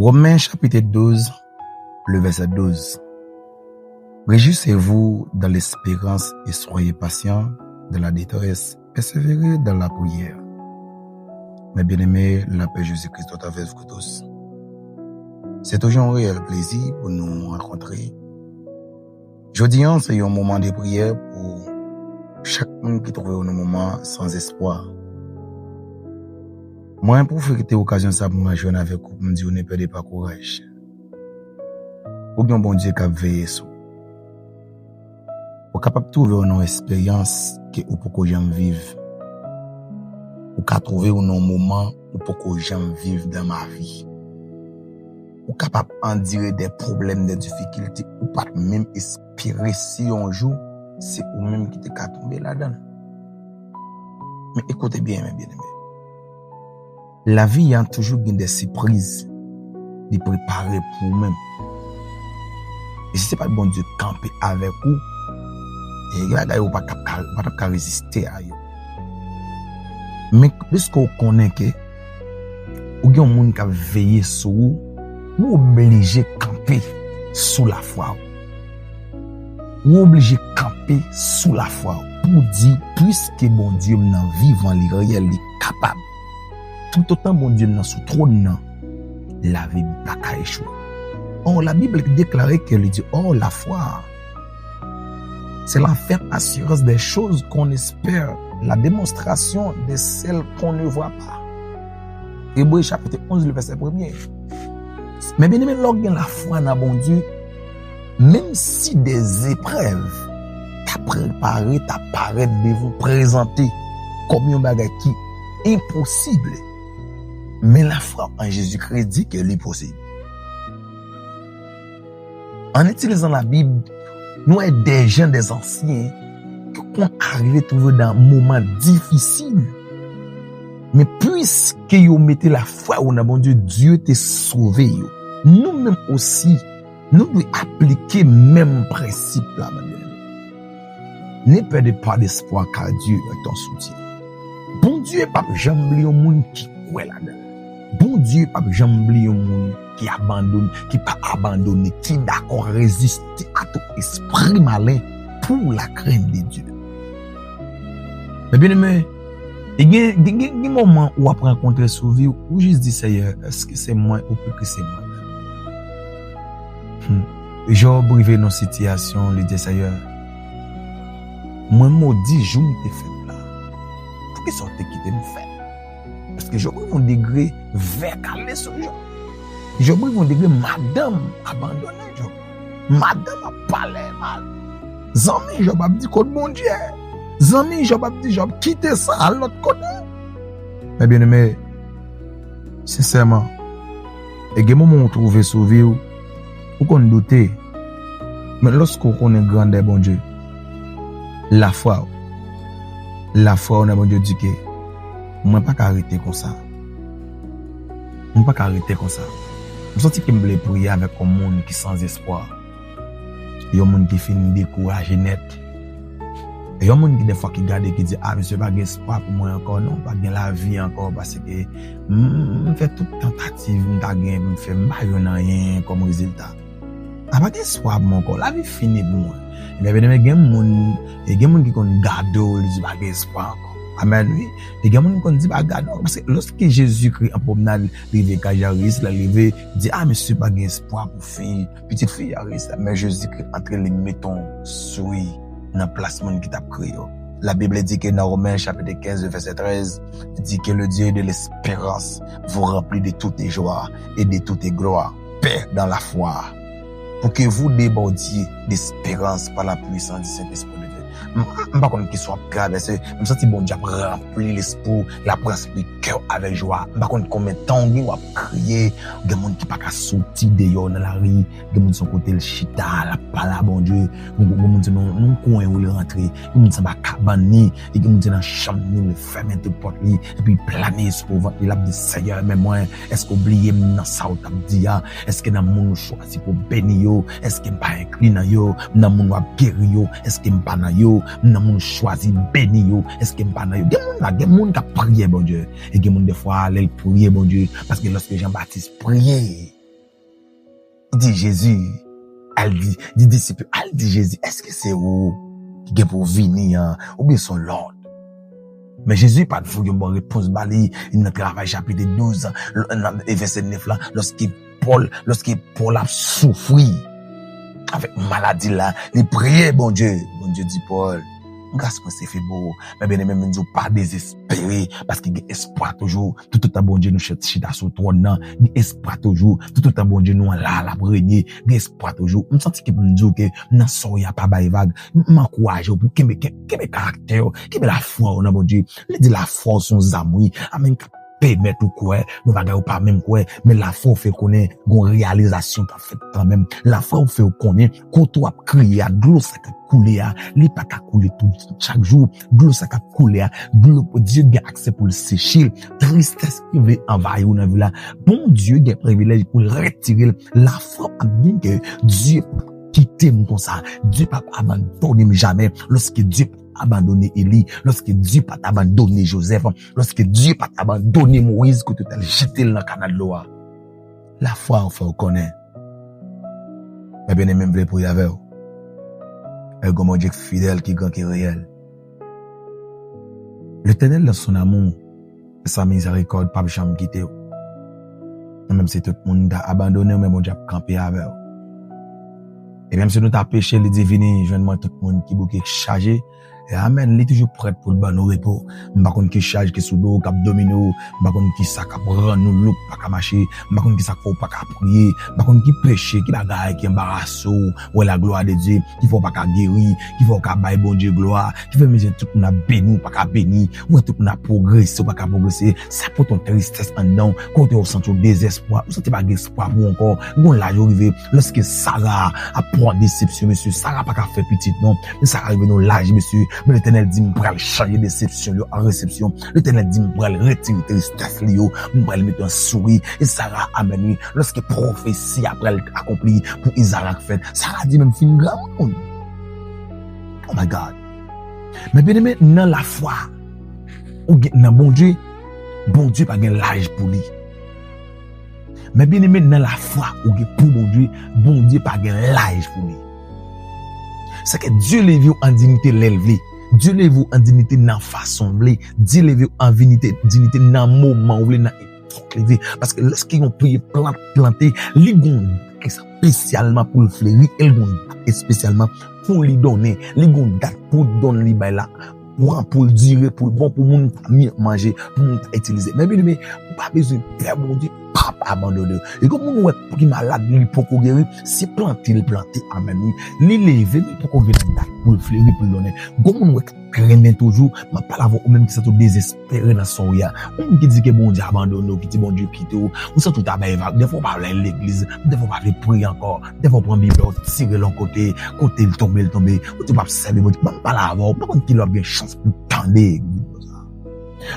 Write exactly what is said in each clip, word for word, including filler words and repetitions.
Romains chapitre douze, le verset douze. Réjouissez-vous dans l'espérance et soyez patients dans la détresse, persévérez dans la prière. Mes bien-aimés, la paix de Jésus-Christ soit avec vous tous. C'est toujours un réel plaisir pour nous rencontrer. Jodi an, se yon moman de priyè pou chak moun ki twouve yo nan moman san espwa. Mwen pwofite okazyon sa pou mwen jwenn avèk ou, pou m di w ne pède pa kouraj. Ou gen yon Bondye k ap veye sou ou. Ou kapab twouve w nan yon eksperyans ke ou poko janm viv. Ou ka twouve w nan yon moman ou poko janm viv dans ma vie. Ou kapab andire de pwoblèm, de difikilte ou pa t menm espere si yon jou se ou menm ki te ka tonbe ladan l. Men ekoute byen, men byeneme. Lavi a toujou gen de sipriz li prepare pou ou menm. E si se pa t Bondye kanpe avèk ou, e gen bagay ou pa t ap ka, ou pa t ap ka reziste a yo. Men piske w konnen ke ou gen yon moun k ap veye sou ou, ou oblije kanpe sou lafwa w. Ou oblije kanpe sou lafwa w pou w di, piske Bondye m nan vivan, li reyèl, li kapab. Toutotan Bondye m nan sou twòn nan, lavi m pa ka echwe. Or, la Bible deklare ke li di, or, la foi, c'est la ferme assurance des choses qu'on espère, la démonstration de celles qu'on ne voit pas. Ebre chapit onz, le vèsè premye. Men byeneme, lè w gen lafwa nan Bondye, menm si de zeprèv ta prepare, ta parèt devan, prezante kòm yon bagay ki enposib, men lafwa an Jezikri di ke li posib. An itilizan Labib, nou wè de jan de zansyen ki konn arive twouve yo nan moman difisil. Men piske yo mete lafwa yo nan Bondye, Dye te sove yo. Nou menm osi, nou dwe aplike menm prensip la, medam. Ne pède pa despwa, car Dieu est ton soutien. Bondye p ap janm bliye yon moun ki kwè ladan l. Bondye p ap janm bliye yon moun ki abandone, ki pa abandone, ki dakò reziste a tout espri malen pour la crainte de Dieu. Men byeneme, e gen, gen, gen, gen moman ou ap rankontre sou vi w, ou jis di, Seyè, èske se mwen ou pike se mwen menm? Hmm. Jòb rive nan sitiyasyon, li di, Seyè, mwen modi jou m te fèt la. Poukisa w te kite m fèt? Paske Jòb rive yon degre vè kale sou Jòb. Jòb rive yon degre madanm abandone Jòb. Madanm ap pale mal. Zanmi Jòb ap di, kot Bondye? Zanmi Jòb ap di Jòb, kite sa, al lòt kote. Men byeneme, sensèman, e gen moman ou twouve sou vi w, ou konn doute. Men lòske w konnen grandè Bondye, lafwa w, lafwa w nan Bondye di ke, mwen pa ka rete konsa. Mwen pa ka rete konsa. M santi ke m vle priye avèk yon moun ki san espwa. Yon moun ki fin dekouraje nèt. Yon moun ki defwa ki gade ki di, a, mesye, pa gen espwa pou mwen ankò non, pa gen lavi ankò, paske m, m fè tout tantativ m ta gen pou m fè, m pa jwenn anyen kòm rezilta. A, pa gen espwa pou mwen ankò, lavi fini pou mwen. Ebyen, byeneme, gen moun, e gen moun ki konn gade w, li di pa gen espwa ankò. Amèn, wi. E gen moun ki konn di pa gade w, paske lòske Jezikri an pwomnad rive kay Jayiris la, li rive di, a, mesye, pa gen espwa pou fi, pitit fi Jayiris la. Men Jezikri antre, li met yon swi nan plas moun ki t ap kriye yo. Labib di ke nan Romen chapit kenz, vèsè trèz, di ke le Dieu de l'espérance vous remplit de toutes joies et de toutes gloires. Paix dans la foi. Pour que vous débordiez d'espérance par la puissance du Saint-Esprit de Dieu. M, m pa konn kisa w ap travèse, m santi Bondye ap ranpli lespri w, l ap ranpli kè w avèk jwa. M pa konn konbyen tan w gen w ap kriye, gen moun ki pa ka soti deyò nan lari, gen moun se yon kote l chita, l ap pale a Bondye, gen, gen moun se nan yon kwen ou l rantre, gen moun se anba kabann li, e gen moun se nan chanm li, l fèmen tout pòt li, epi l plane sou vant li, l ap di, Seyè, men mwen, èske w bliye m nan sa w t ap di a? Èske nan moun ou chwazi pou w beni yo? Èske m pa enkli nan yo? M nan moun w ap geri yo? Èske m pa nan yo? M nan moun ou chwazi beni yo? Èske m pa nan yo? Gen moun la, gen moun k ap priye Bondye. E gen moun defwa, lè l priye Bondye, paske lòske Jan Batis priye, Li di Jezi, al di, di disip yo, al di Jezi, èske se ou ki gen pou vini an, oubyen se yon lòt? Men Jezi pa t voye yon bon repons ba li, nan Travay chapit douz, l-, nan vèsè nèf la, lòske Pòl, lòske Pòl ap soufri avèk maladi la, li priye Bondye. Bondye di Pòl, gras mwen sifi pou ou. Men byeneme, m di w pa dezespere, paske gen espwa toujou. Toutotan Bondye nou chita sou twòn nan, gen espwa toujou. Toutotan Bondye nou an la, l ap renye, gen espwa toujou. M santi ke pou m di w ke nan sa w ye a, pa bay vag. M ankouraje w pou kenbe, kenbe, kenbe karaktè w, kenbe lafwa w nan Bondye. Li di lafwa w se yon zam, wi. Amèn. Pèmèt ou kwè nan bagay ou pa menm kwè, men lafwa w fè konnen gon reyalizasyon k ap fèt kanmenm. Lafwa w fè w konnen kote w ap kriye a, dlo sa k ap koule a, li pa ka koule tout chak jou. Dlo sa k ap koule a, dlo, Dye gen aksè pou l seche l. Tristès ki vle anvayi w nan vi la, Bondye gen privilèj pou l retire l. Lafwa ap di ke Dye p ap kite m konsa. Dye p ap abandone m jamè. Lòske Dye p ap abandone Eli, lòske Dye pa t abandone Jozèf, lòske Dye pa t abandone Moyiz kote yo t al jete l nan kana dlo a. Lafwa an fè w konnen. Men byeneme, m vle priye avè w. Èl gon Bondye k fidèl, ki gran, ki reyèl. Letènèl, dans son amour, sa mizèrikòd p ap janm kite w. Menm si tout moun ta abandone w, men Bondye ap kanpe avè w. E menm si nou ta peche, li di, vini jwenn mwen tout moun ki bouke, k chaje. E amèn, li toujou prèt pou l ban nou repo. M pa konn ki chaj ki sou do w k ap domine w. M pa konn ki sa k ap rann ou lou, pa ka mache. M pa konn ki sa k fè w pa ka priye. M pa konn ki peche, ki bagay ki anbarase w wè la glwa de Dye, ki fè w pa ka geri, ki fè w ka bay Bondye glwa, ki fè mizè tout moun ap beni w, pa ka beni, ou wè tout moun ap pwogrese, ou pa ka pwogrese. Sa pote yon tristès anndan w, kote w santi w dezespwa, ou santi pa gen espwa pou w ankò. Gon laj ou rive, lòske Sara ap pran desepsyon, mesye, Sara pa ka fè pitit non. Men Sara rive nan laj, mesye, men Letènèl di, m pral chanje desepsyon yo an resepsyon. Letènèl di, m pral retire tristès li yo, m pral mete yon souri. E Sara, amèn, wi, lòske pwofesi a pral akonpli pou Izarak fèt, Sara di, men m fin granmoun. Oh my God. Men byeneme, nan lafwa ou gen nan Bondye, Bondye pa gen laj pou li. Men byeneme, nan lafwa ou gen pou Bondye, Bondye pa gen laj pou li. Sèke Dye leve w an diyite lè l vle. Dye leve w an diyite nan fason l vle. Dye leve w an vinite, diyite nan moman w vle, nan epòk li vle. Paske lòske yon pye plant plante, li gon dat espesyalman pou l fleri, e l gon dat espesyalman pou li donnen. Li gon dat pou don li bay la. Pran pou l dire, pou l bon, pou moun ta manje, pou moun ta itilize. Men byeneme, ou pa bezwen pè, Bondye p ap abandone w. E gon moun ou wè ki malad, li poko geri, se plante l plante, amèn, wi. Li leve, men poko gen dat pou l fleri, pou l donnen. Gon moun ou wè k ap grennen toujou, m ap pale avè w, ou menm ki santi w dezespere nan sa w ye a. Ou menm ki di ke Bondye abandone w, ki di Bondye kite w, ou santi w ta bay vag, dèfwa w pa vle al legliz, dèfwa w pa vle priye ankò, dèfwa w pran Bib la, w tire l yon kote, kote l tonbe, l tonbe, ou di w p ap sèvi Bondye. Ban m pale avè w, m pa konn kilè w ap gen chans pou w tande videyo sa.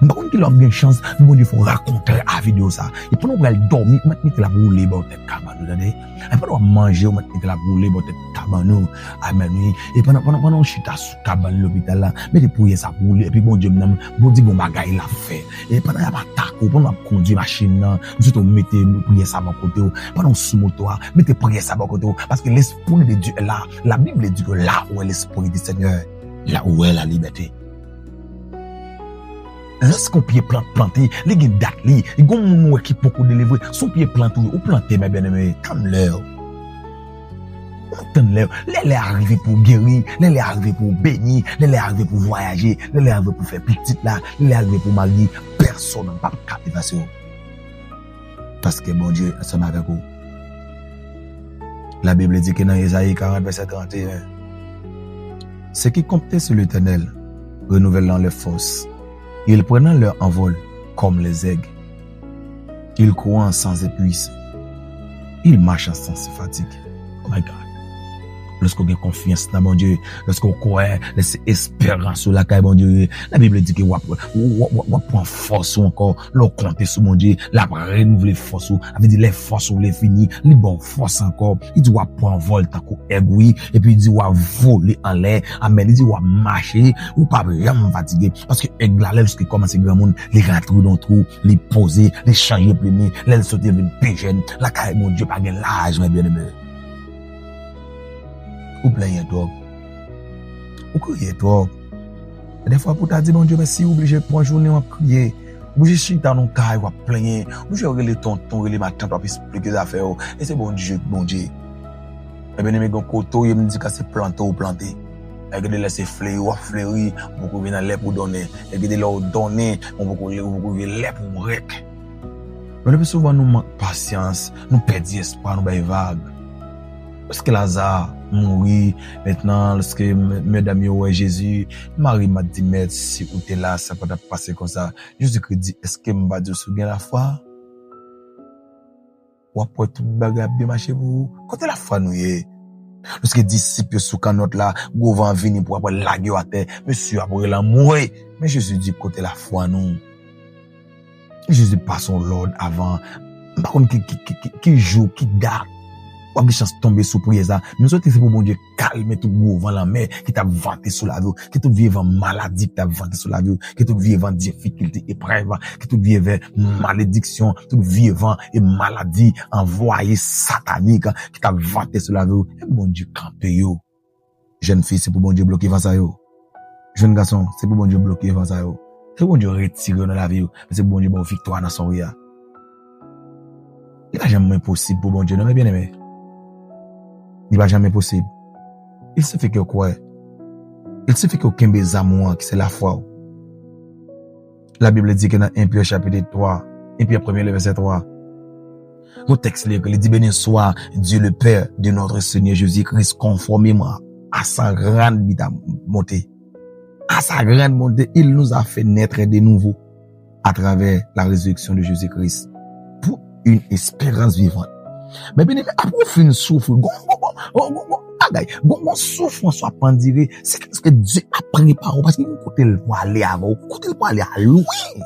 M pa konn kilè w ap gen chans pou Bondye fè w rakontre a videyo sa. E pandan w pral dòmi, ou mèt mete l ap woule bò tèt kabann ou, tande? E pandan w ap manje, ou mèt mete l ap woule bò tèt kabann ou. Amèn, wi. E pandan, pandan, pandan w chita sou kabann lopital la, mete priyè sa ap woule, epi Bondye m nan, Bondye gon bagay l ap fè. E pandan y ap atake w, pandan w ap kondui machin nan, m swete w mete priyè sa bò kote w. Pandan w sou moto a, mete priyè sa bò kote w. Paske l'Esprit de Dieu est là. La Bible dit que là où est l'Esprit du Seigneur, là où est la liberté. Lòske yon pye plant plante, li gen dat li. Li gon moun ou wè ki poko delivre. Se yon pye plant ou ye, ou plante, men byeneme, tann lè w. Ou tann lè w. Lè lè a rive pou w geri, lè lè a rive pou w beni, lè lè a rive pou w vwayaje, lè lè a rive pou w fè pitit la, lè lè a rive pou w marye, pèsonn p ap ka efase w. Paske Bondye ansanm avèk ou. La Bible dit que nan Ezayi karant, vèsè trannteyen, ceux qui comptent sur l'Éternel renouvellent leur force. Ils prennent leur envol comme les aigles. Ils courent sans s'épuiser. Ils marchent sans se fatiguer. Oh my God. Lòske w gen konfyans nan Bondye, lòske w kwè, lè se esperans ou lakay Bondye ye, Labib di ke w ap, w, w, w, w ap pran fòs ou ankò. Lè w konte sou Bondye, l ap renouvle fòs ou. Sa vle di, lè fòs ou vle fini, li ba w fòs ankò. Li di w ap pran vòl tankou èg, wi. Epi li di w ap vole anlè. Amèn. Li di w ap mache, ou p ap janm fatige. Paske èg la, lè l kòmanse granmoun, li rantre nan twou, li poze, li chanje plim li. Lè l sote, l vin pi jèn. Lakay Bondye pa gen laj, mè byeneme. Ou plenyen twòp. Ou kriye twòp. Dèfwa pou w ta di Bondye mèsi, ou oblije pran jounen w ap kriye. Ou oblije chita nan kay w ap plenyen. Ou oblije rele tonton, rele matant, w ap esplike zafè w. E se Bondye k Bondye. Ebyen, men gen kote w ye, m di ka se plante w plante. E gen de lè se fleri w ap fleri, ou poko vin nan lè pou w donnen. E gen de lè w donnen, ou poko, ou poko rive lè pou w rèk. Men lepi souvan nou mank pasyans, nou pèdi espwa, nou bay vag. Lòske Laza mouri, mentnan, lòske m-, medam yo wè Jezi, Mari Mat di, Mèt, si ou te la, sa pa t ap pase konsa. Jezikri di, èske m pa di w si w gen lafwa, w ap wè tout bagay ap byen mache pou ou? Kote lafwa nou ye? Lòske disip yo sou kannòt la, gwo van an vini pou ap lage yo atè, mesye yo ap rele anmwe. Men Jezi di, kote lafwa nou? Jezi pase yon lòd avan. M pa konn ki, ki, ki, ki, ki jou, ki dat w ap gen chans tonbe sou priyè sa. Men m swete se pou Bondye kalme tout gwo van lanmè ki t ap vante sou lavi w, ki tout vye van maladi ki t ap vante sou lavi w, ki tout vye van difikilte, eprèv, ki tout vye van malediksyon, tout vye van e maladi anvwaye satanik ki t ap vante sou lavi w. E Bondye kanpe yo. Jèn fi, se pou Bondye bloke van sa yo. Jèn gason, se pou Bondye bloke van sa yo. Se pou Bondye retire yo nan lavi yo. Men se pou Bondye ba w viktwa nan sa w ye a. Li pa janm enposib pou Bondye, non, men byeneme. Li pa janm enposib. Il sifi ke w kwè. Il sifi ke w kenbe zam ou an, ki se lafwa w. Labib di ke nan en Pyè chapit twa, en Pyè premye, le vèsè twa, yon tèks li ekri, li di, Béni soit Dieu le Père de notre Seigneur Jésus-Christ, conformément à sa grande bonté. À sa grande bonté, il nous a fait naître de nouveau à travers la résurrection de Jésus-Christ pour une espérance vivante. Men byeneme, apre w fin soufri, gon, gon, gon, gon, gon, gon bagay, gon, gon soufrans w ap andire, se paske Dye ap prepare w, paske gon kote l pwale avè w, kote l pwale a lwen.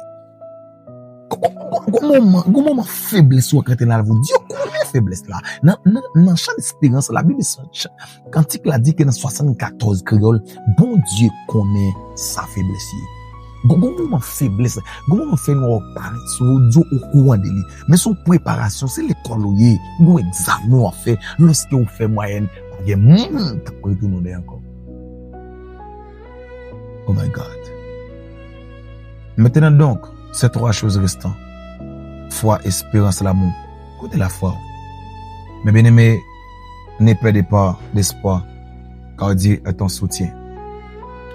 Gon, gon, gon, gon moman, gon moman feblès ou antre nan lavi w, Dye konnen feblès la. Nan, nan, nan chan esperans la, Bib, chan, kantik la di ke nan swasannkatòz kreyòl, Bondye konnen sa feblès ye. Gon, gon moman feblès, gon moman fè nwè parèt sou ou, Dye okouran de li. Men se yon preparasyon, se lekòl ou ye, gon egzamen w ap fè. Lòske ou fè mwayèn, pa gen moun k ap retounen w dèyè ankò. Oh my God. Maintenant donc, ces trois choses restantes, foi, espérance, l'amour. Kote lafwa w? Men byeneme, ne perdez pas d'espoir, car Dieu est ton soutien.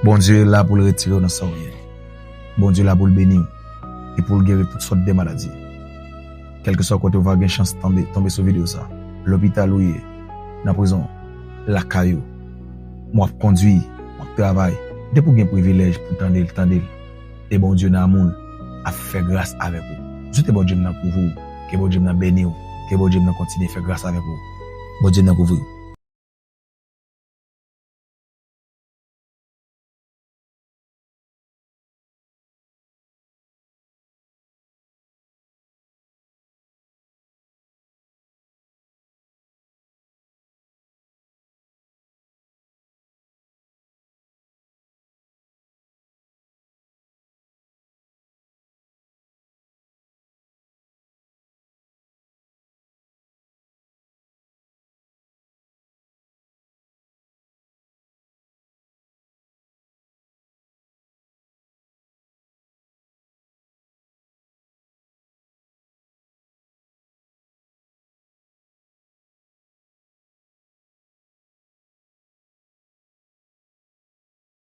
Bondye la pou l retire w nan sa w ye. Bondye la pou l beni w e pou l geri tout sòt de maladi. Kèlkeswa kote w va gen chans tonbe, tonbe sou videyo sa, lopital ou ye, nan prizon, lakay ou, w ap kondwi, w ap travay, depi w gen privilèj pou tande l, tande l. E Bondye nan amou l ap fè gras avèk ou. M swete Bondye m nan kouvri w, ke Bondye m nan beni w, ke Bondye m nan kontinye fè gras avèk ou. Bondye m nan kouvri w.